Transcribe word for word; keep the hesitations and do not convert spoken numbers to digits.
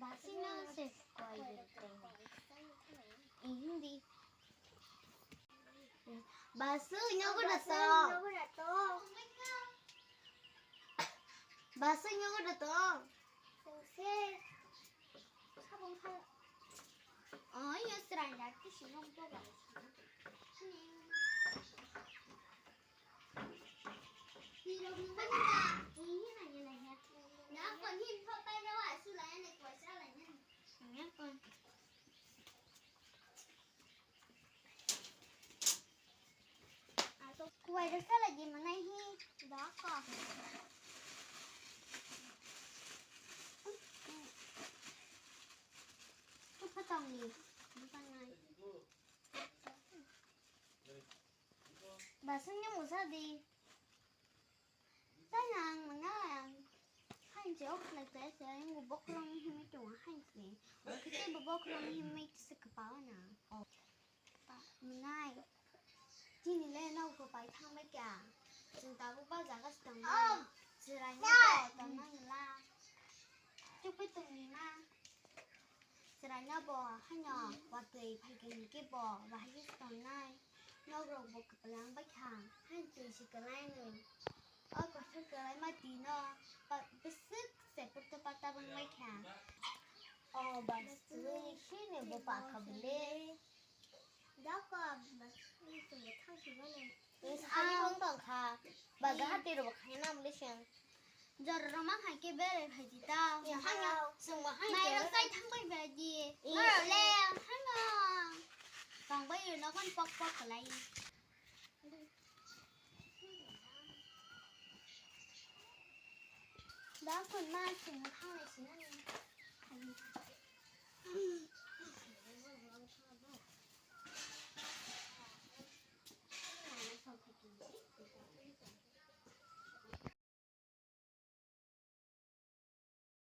Basino se koi. Hindi. Basu nyogo dato. Basu nyogo dato. Sengse. Sabong sa. Oh, iyo sranda kisi nokbo ba. Ni rok ni ba ni ta. Ini na ni na ya. Na ko ni pho pai da wa su la ya ne ko sa la ya. Ya ko. Kuwai rok salai di manai hi dako. Chukha tongni bukanai. Basing ni musa di. Tayang manayang. Hain je ok na te se ngu bokrong himai tongo hain se. Kete bo bokrong himai se kapa na. Oh. Manai. Chini le no ko pai thang bai kya. Chwng tabuk ba jaga se tong nai. Chwrai no bo tong nang la. Chuk pai tong ni ma. Chwraino bo haino watwi phaikhe hinkhe bo bahai khe se tongnai. Nokrok bo kwplang baikha, haino twi se kwlaino. O kothok kwlaima twino pa-, bwswk se purto pata bangbaikha. O ba sini bo pakha bwle. Dako, bwswk se thang sibani. Ani bong tong kha. Baga hati rok khai nam le seng. Jor roma hai ke bere phai di ta. Ya, hai ya. Sung ma hai. Mai rok sai thang bai phai di. Ih. Noro le, hai no. Tong bai no kon pok pok lai. Da kun ma sung ma thang le sini.